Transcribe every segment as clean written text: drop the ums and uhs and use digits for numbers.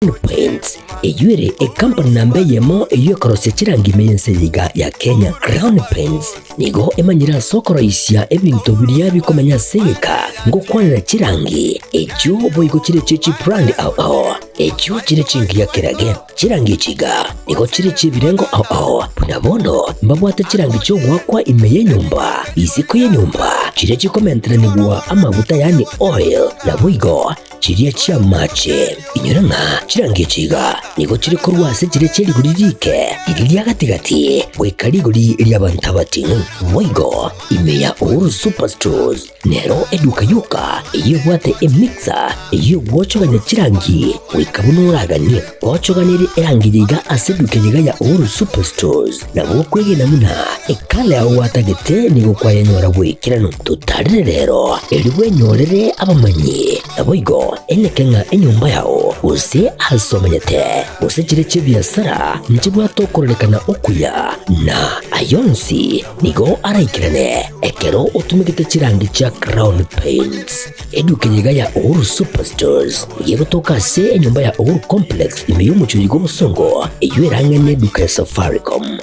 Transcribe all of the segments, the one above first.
Paints, eyio ere ekampani namba eyemo eyio ekorosia chirangi ime y'ense eye iga ya Kenya. Crown Paints nigo emanyire ase okoroisia ebinto biria bikomenya ase egeka ngokwanera chirangi echio boigo chire chie chibrand ao ao echio chire chingiya kerage. Chirangi echi iga nigo chire chi'ebirengo ao ao buna bono mbabwate chirangi chi'ogoakwa ime y'enyomba, isiko y'enyomba, chiria chikomenteranigwa amaguta yaani oil, naboigo Chiria chi'amache. Inyora ng'a chirangi echi iga nigo chire korwa ase chiria chie rigori riike, riria ria gati-gati, goika rigori ri'abanto abating'u. Boigo ime ya Uhuru Superstores nero eduka yoka eyio ebwate emixer eyio egwochogania chirangi goika buna oraganie. Gochoganerie erangi eye iga ase eduka eye iga ya Uhuru Superstores nabo okwegena buna ekala yao gwatagete nigo kwayenyora goikeranu. Totarere rero erio bwenyorere abamanyi, naboigo eneke ng'a enyomba yao gose aase omenyete, gose chire chi'ebiasara nchibwate okororekana okuya, na ayonsi nigo araikerane ekero otumegete chirangi chia Crown Paints. Eduka eye iga ya Uhuru Superstores nigo egotoka ase enyomba ya Uhuru Complex ime y'omochie oyo bw'obosongo, eyio erang'ane eduka ya Safaricom.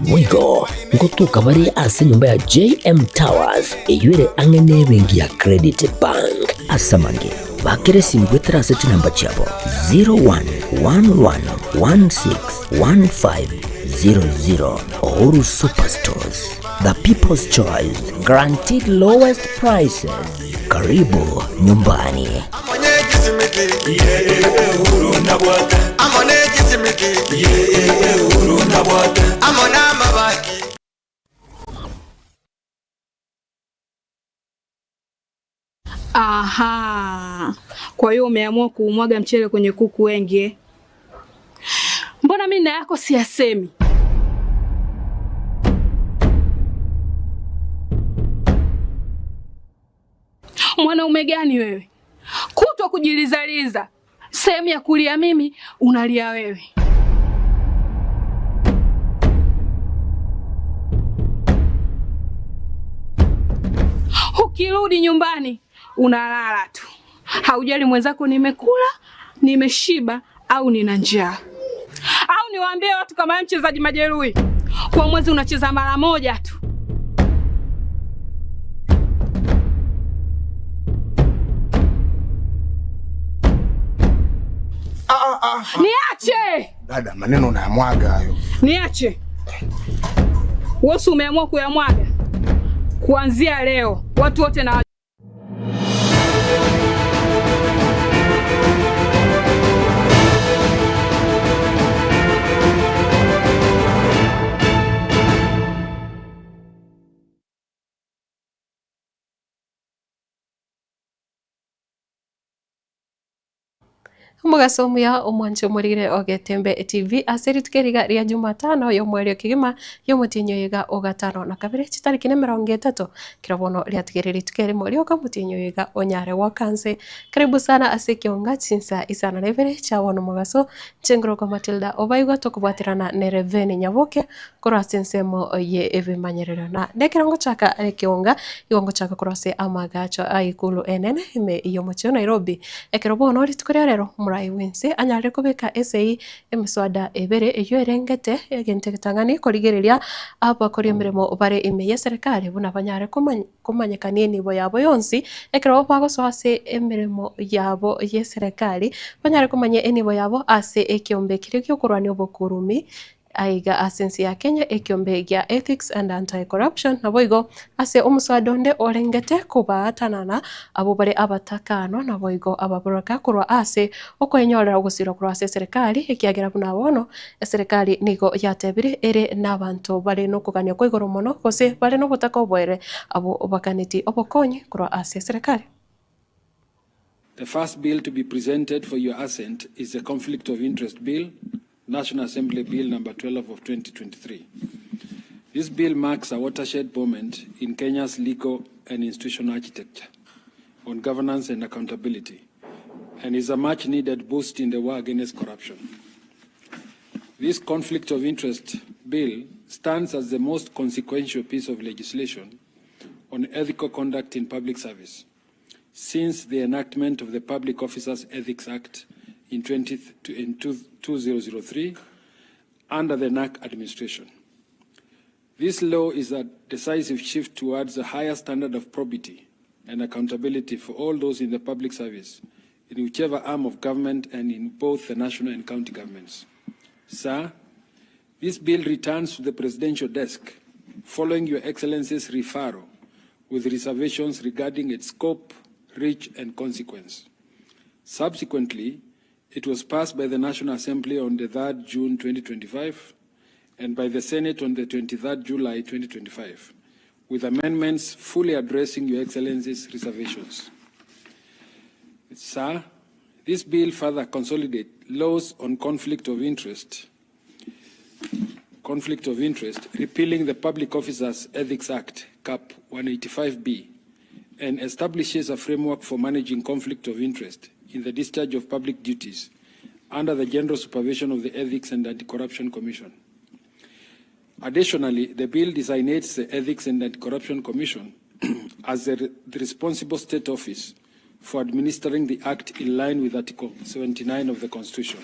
Boigo ngotoka bare ase enyomba ya JM Towers eyio ere ang'e n'ebenki ya Credit Bank. Ase amange, bakera esimi goetera ase chinamba chiabo 0111161500. Uhuru Superstores, the people's choice, guaranteed lowest prices. Karibu nyumbani. Aha, kwa hiyo umeamua kuumwaga mchele kwenye kuku wengi eh? Mbona mimi na yako siyasemi? Mwanaume gani wewe? Kutwa kujilizaliza, sehemu ya kulia mimi unalia wewe. Ukirudi nyumbani unalala tu, haujali mwenzako nimekula, nimeshiba au nina njaa. Au niwaambie watu kama wewe mchezaji majeruhi, kwa mwezi unacheza mara moja tu. Niache! Dada, maneno unayamwaga hayo. Niache. Wewe umeamua kuyamwaga. Kuanzia leo watu wote na Omogaso omuya omwanche omorire o Getembe TV ase rituko eriga ria Jumatano y'omwerio kegima y'omotienyi oyo iga o gatano na kabere chitariki na emerongo etato kero bono riatigeire rituko erimo rioka omotienyi oyo iga onyare goaka nse. Karibu sana ase ekionga chinsa isano na ibere chia bono omogaso inche nkorokwa Matilda Obaigwa tokobwaterana nere Veni Nyaboke korwa ase ensemo ye ebimanyerero. Na nekero ngochaka ekeonga, igo ngochaka korwa ase amagacho a ikulu enene ime y'omochie o Nairobi. Ekero bono rituko ria rero omorai bw'ense anyarire kobeka esegi emiswada ebere eyio erengete egento egetang'ani korigereria abakori emeremo bare ime y'eserekari buna banyare komanya komanyekania enibo yabo yonsi, ekero bagosoa ase emeremo yabo y'eserekari, banyare komanya enibo yabo ase ekiombe keria gi'okorwania obokurumi Aiga ase ense ya Kenya ekiombe gia Ethics and Anti-Corruption naboigo ase omoswada onde orengete kobaatanana abwo bare abatakaanwa naboigo ababoraka korwa ase okwenyorera ogosirwa korwa ase eserekari ekiagera buna bono eserekari nigo yatebire ere nabanto bare nokogania kwa igoro mono gose bare nobotaka oboere abwo baganeti obokonyi korwa ase eserekari. The first bill to be presented for your assent is the Conflict of Interest Bill, National Assembly Bill number 12 of 2023. This bill marks a watershed moment in Kenya's legal and institutional architecture on governance and accountability and is a much needed boost in the war against corruption. This conflict of interest bill stands as the most consequential piece of legislation on ethical conduct in public service since the enactment of the Public Officers Ethics Act in 20, in 2003 under the NAC administration. This law is a decisive shift towards a higher standard of probity and accountability for all those in the public service, in whichever arm of government and in both the national and county governments. Sir, this bill returns to the presidential desk following Your Excellency's referral with reservations regarding its scope, reach, and consequence. Subsequently, it was passed by the National Assembly on the 3rd June 2025 and by the Senate on the 23rd July 2025, with amendments fully addressing Your Excellency's reservations. Sir, this bill further consolidates laws on conflict of interest, repealing the Public Officers Ethics Act, CAP 185B, and establishes a framework for managing conflict of interest in the discharge of public duties under the general supervision of the Ethics and Anti-Corruption Commission. Additionally, the bill designates the Ethics and Anti-Corruption Commission as the responsible state office for administering the Act in line with Article 79 of the Constitution.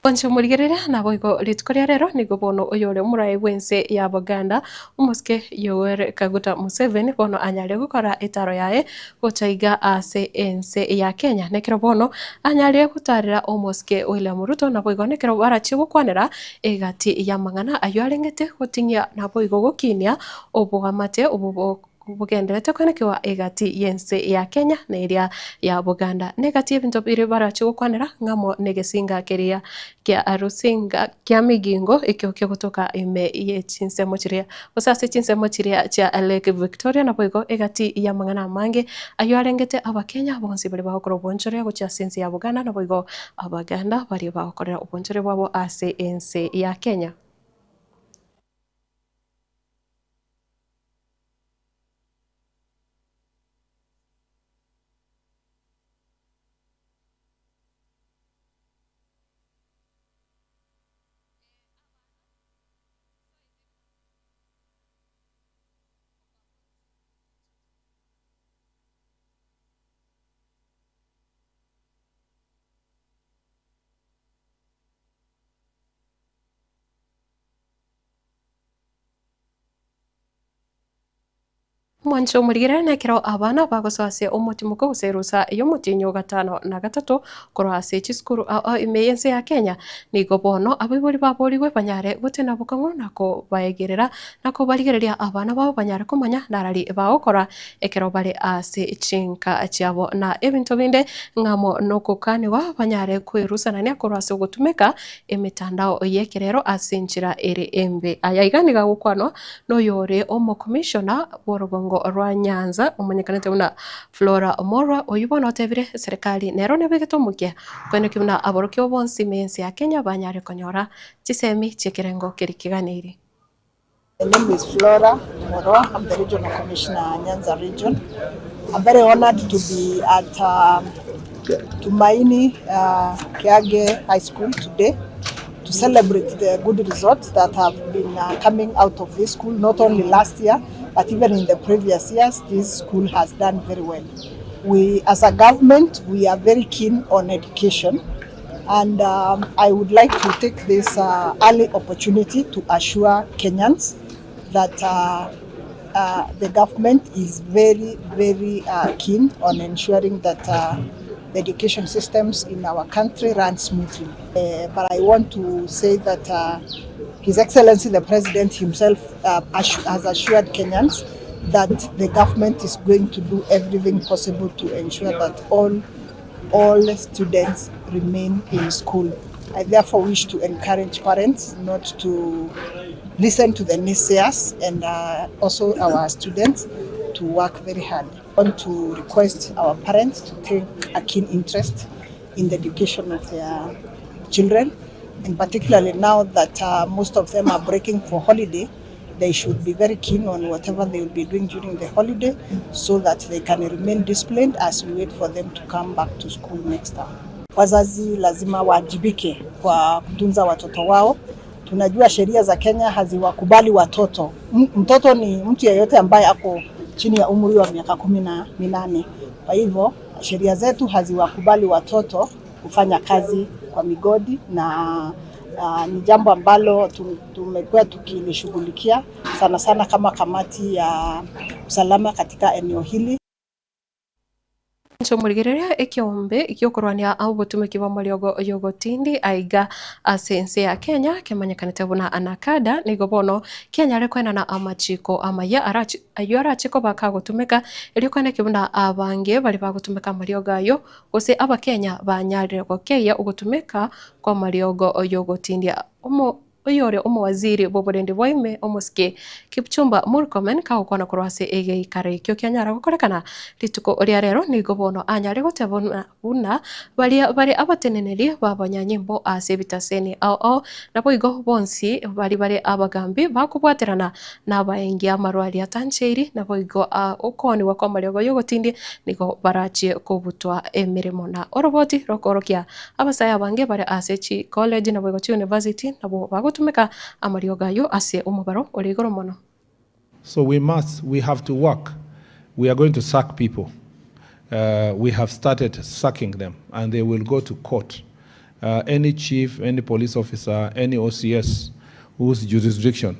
Bonsi omorigereria, naboigo rituko ria rero nigo bono oyore omorai bw'ense ya Buganda, omosike Yoweri Kaguta Museveni bono anyare gokora etaro yaye gocha iga ase ense ya Kenya. Nekero bono anyare gotarera omosike William Ruto naboigo nekero barachie gokwanera egati y'amang'ana ayio arengete goting'ia naboigo gokinia oboamate obo bogendererete koenekewa egati y'ense ya Kenya na eria ya Buganda. Negati y'ebinto biria barache gokwanera ng'amo negesinga keria kia Rusinga kia Migingo ekio kegotoka ime ye chinsemo chiria gose ase chinsemo chiria chia Lake Victoria naboigo egati y'amang'ana amange ayio arengete Abakenya bonsi baria bagokora obonchoria gochia ase ense ya Buganda naboigo Abaganda baria bagokorera obonchoria bwabo ase ense ya Kenya. Mwanche omorigerere nekero abana bagosoa ase omotimoko gose erusa y'omotienyi o gatano na gatato korwa ase chisukuru ao ime y'ense ya Kenya. Nigo bono abaibori baborigwe banyare gotena bokong'u na kobaegerera na kobarigereria abana babo banyare komanya narari bagokora ekero bare ase chinka chiabo na ebinto binde ng'amo nokokanigwa banyare kwerusanania korwa ase ogotumeka emetandao y'ekerero ase enchera ere embe. Aya iga nigo agokwanwa Noyore omokomishona bw'orogongo rwa Nyanza omonyekanete buna Flora Omolwa, oyio bono otebire eserekari nero nebegete omokia koenekia buna aborokigwa bonsi ime y'ense ya Kenya banyare konyora chisemi chi'ekerengo keria keganeiri. My name is Flora Omolwa, I'm the Regional Commissioner Nyanza Region. I'm very honored to be at Tumaini Kiage High School today to celebrate the good results that have been coming out of this school, not only last year, but even in the previous years, this school has done very well. We, as a government, we are very keen on education. And I would like to take this early opportunity to assure Kenyans that the government is very, very keen on ensuring that the education systems in our country run smoothly. But I want to say that His Excellency the President himself has assured Kenyans that the government is going to do everything possible to ensure that all students remain in school. I therefore wish to encourage parents not to listen to the naysayers and also our students to work very hard. I want to request our parents to take a keen interest in the education of their children, and particularly now that most of them are breaking for holiday. They should be very keen on whatever they will be doing during the holiday so that they can remain disciplined as we wait for them to come back to school next term. Wazazi lazima waajibike kwa kutunza watoto wao. Tunajua sheria za Kenya haziwakubali watoto. Mtoto ni mtu yeyote ambaye ako chini ya umri wa miaka 18. Kwa hivyo sheria zetu haziwakubali watoto kufanya kazi kwa migodi na ni jambo ambalo tumekuwa tukilishughulikia sana sana kama kamati ya usalama katika eneo hili. Nchomorigereria ekiombe giokorwania obotumeki bwa mariogo yogotindi aiga ase ense ya Kenya kemanyekanete buna anakada nigo bono kianyare koenana amachiko amaya arachi ayio arachiko bakagotumeka erio koeneki buna abange bari bagotumeka amariogo ayo gose abakenya banyarire gokeia ogotumeka kwa amariogo yogotindia omo oyore omowaziri bw'oborendi bwaime omosike Kipchumba Murkomen kagokwana korwa ase egeikaro ekio kianyara gokorekana rituko ria rero nigo bono anyare goteba buna baria bare abateneneri b'abanyanyimbo ase ebitaseni ao ao nabo igo bonsi bari bare abagambi bakobwaterana na abaengi amarwari atancheiri nabo igo okooniwa kwa amariogo yogotindi nigo barachie kobutwa emeremo na oroboti rokorokia abasae abange bare ase chicollege nabo igo chiuniversity nabo bagotumeka amariogo ayo ase omobaro ore igoro mono. So we have to work. We are going to sack people. We have started sacking them and they will go to court. Any chief, any police officer, any OCS whose jurisdiction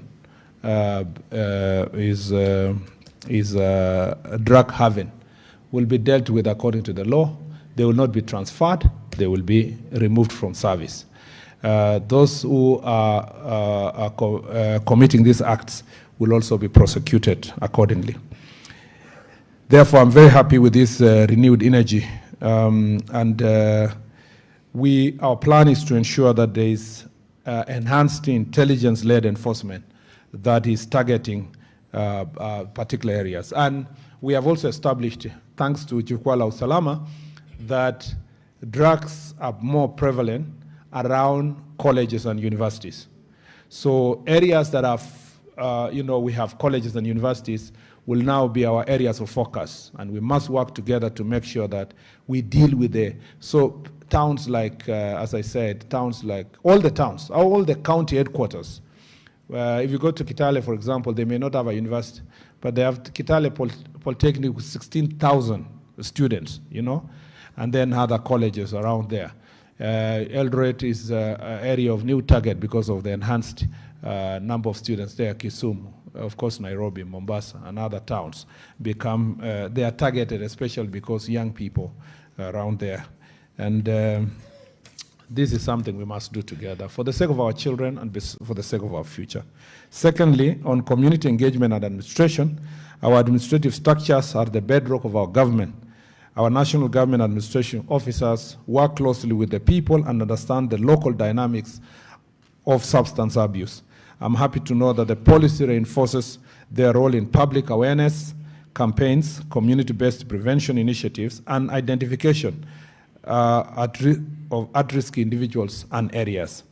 is a drug haven will be dealt with according to the law. They will not be transferred. They will be removed from service. Those who are committing these acts will also be prosecuted accordingly. Therefore, I'm very happy with this renewed energy. Our plan is to ensure that there is enhanced intelligence-led enforcement that is targeting particular areas. And we have also established, thanks to Jukwaa la Usalama, that drugs are more prevalent around colleges and universities. So areas that have, we have colleges and universities will now be our areas of focus, and we must work together to make sure that we deal with the, so towns like, as I said, towns like, all the towns, all the county headquarters. If you go to Kitale, for example, they may not have a university, but they have Kitale Polytechnic with 16,000 students, and then other colleges around there. Eldoret is an area of new target because of the enhanced number of students there. Kisumu, of course, Nairobi, Mombasa, and other towns become, they are targeted especially because young people around there. And this is something we must do together for the sake of our children and for the sake of our future. Secondly, on community engagement and administration, our administrative structures are the bedrock of our government. Our national government administration officers work closely with the people and understand the local dynamics of substance abuse. I'm happy to know that the policy reinforces their role in public awareness campaigns, community-based prevention initiatives, and identification of at-risk individuals and areas.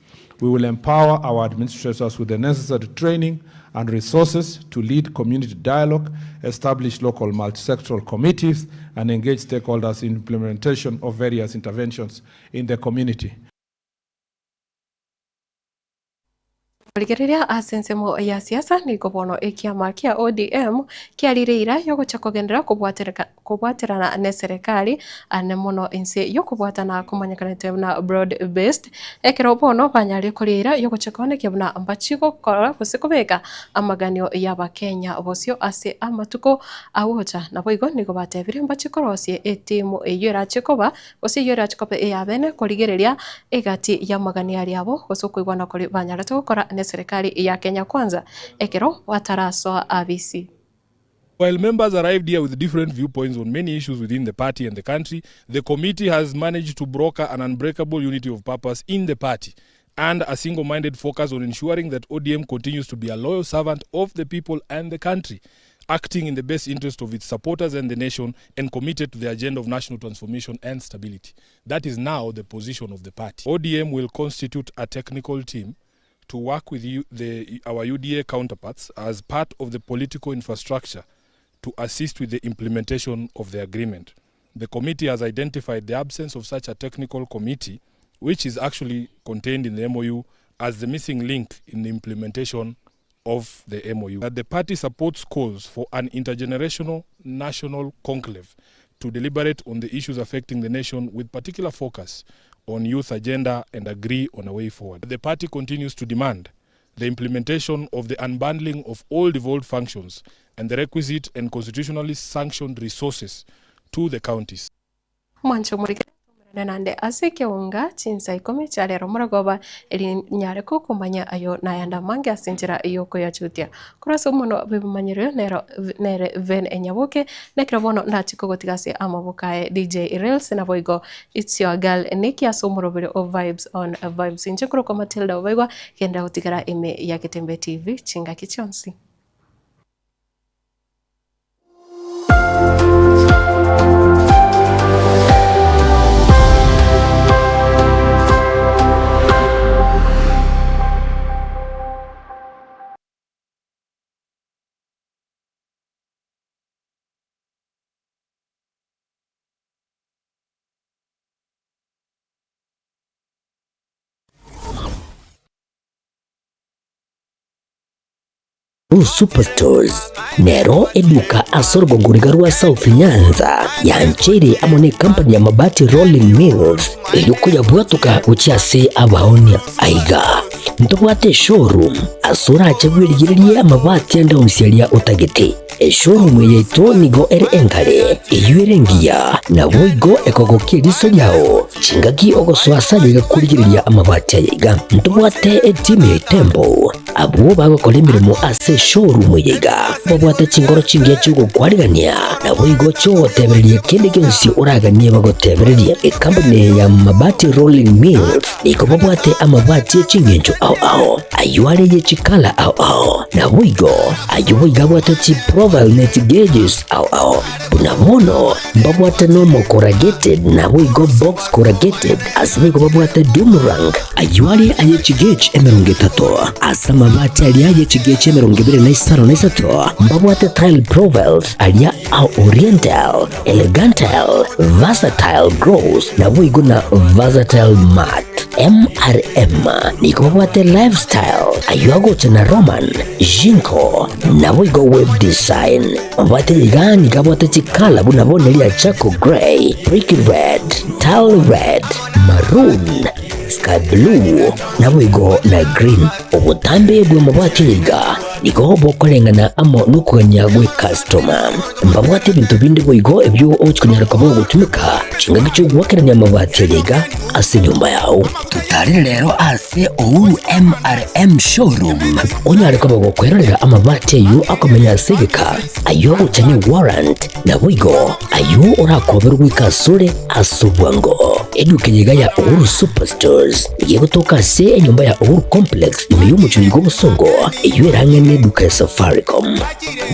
We will empower our administrators with the necessary training and resources to lead community dialogue, establish local multi-sectoral committees, and engage stakeholders in implementation of various interventions in the community. Rigereria ase ensemo ya siasa nigo bono ekiama kia ODM kiarire yogocha kogendera kobwaterana ne serikali ane mono ense yokobwatana komanyekanete buna broad based ekero bono banyare korira yogocha konekia buna mbachi gokora gose kobeka amaganio y'abakenya bosio ase amatuko agocha nabo igo nigo batebire mbachi korosie etimu eywo erache koba gose eywo erache koba eyabene korigereria egati y'amagani ariabo gose okoigwana kori banyarete gokora ne serikali ya Kenya Kwanza ekero wataraswa abisi. While members arrived here with different viewpoints on many issues within the party and the country, the committee has managed to broker an unbreakable unity of purpose in the party and a single-minded focus on ensuring that ODM continues to be a loyal servant of the people and the country, acting in the best interest of its supporters and the nation, and committed to the agenda of national transformation and stability. That is now the position of the party. ODM will constitute a technical team to work with the, our UDA counterparts as part of the political infrastructure to assist with the implementation of the agreement. The committee has identified the absence of such a technical committee, which is actually contained in the MOU, as the missing link in the implementation of the MOU. That the party supports calls for an intergenerational national conclave to deliberate on the issues affecting the nation with particular focus on youth agenda and agree on a way forward. The party continues to demand the implementation of the unbundling of all devolved functions and the requisite and constitutionally sanctioned resources to the counties. Mwancho morike tomerane nande ase ekeunga chinsa ikomi chia rero morogoba eri nyare kokomanya ayo nayanda amange ase enchera yokoyachutia. Korwa ase omonwa bw'ebimanyerero nero nere Ven Enyaboke nekero bono nachi kogotiga ase amaboko aye DJ Rails naboigo It's your girl Nicky ase omoroberi o Vibes on Vibes. Inche nkorokwa Matilda Obaigwa genda gotigara ime ya Getembe TV chingaki chionsi. Blue Superstores nero eduka ase orogongo riga rwa South Nyanza yancheire amo ne company ya Mabati Rolling Mills erio koyabwatoka gochia ase abaonia. Aiga ntobwate eshowroom ase orache bwerigererie amabati ande onsi aria otagete. Eshowroom eye yaito nigo ere enkare, eyio ere engiya, naboigo ekogokia eriso riao chingaki ogosoa ase aye iga korigereria amabati aye iga. Ntobwate etimu ya Itembo Abwo bagokora emeremo ase eshowroom eye iga babwate chinkoro chingiya chi'ogokwarigania, naboigo chi'ogotebereria kende gionsi oraganie bagotebererie. Ekampuni eye ya Mabati Rolling Mills nigo babwate amabati e ching'encho ao ao, ayio are ye chikala ao ao, naboigo ayio boigo abwate chiprofile ne chigeges ao ao. Buna bono mbabwate normal corrugated naboigo box corrugated, ase boigo babwate doomerang. Ayio are aye chigech 30, ase amabati aria aye chigech 23 mbabwate tile profiles aria a oriental, elegantile, versatile gloss, naboigo na versatile matte. MRM nigo babwate lifestyle, ayio agocha na Roman, Jinko, naboigo web design. Mabwate iga nigo abwate chikala buna bono eria charcoal grey, brick red, tile red, maroon, sky blue, naboigo na green. Obotambe bw'amabati iga nigo bokoreng'ana amo nokogania gw'ekastoma. Mbabwate ebinto binde boigo ebio ogochi konyara koba ogotumeka chingaki chi'ogoakerania amabati aya iga ase enyomba yao. Totarere rero ase Uhuru MRM Showroom onyare koba gokwerorera amabati ayio akomenya ase egeka, ayio agocha ne warrant, naboigo ayio orakoberwe goika asore ase obwango. Eduka eye iga ya Uhuru Superstores nigo egotoka ase enyomba ya Uhuru Complex ime y'omochie oiga obosongo, eyio ere ang'e neduka ya Safaricom.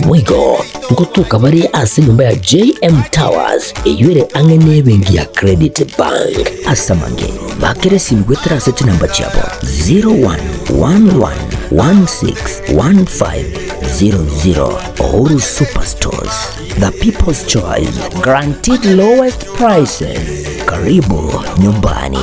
Boigo ngotoka bare ase enyomba ya JM Towers eyio ere ang'e nebenki ya Credit Bank. Ase amange, bakera esimi goetera ase chinamba chiabo 0111161500. Uhuru Superstores, the people's choice, guaranteed lowest prices. Karibu nyumbani.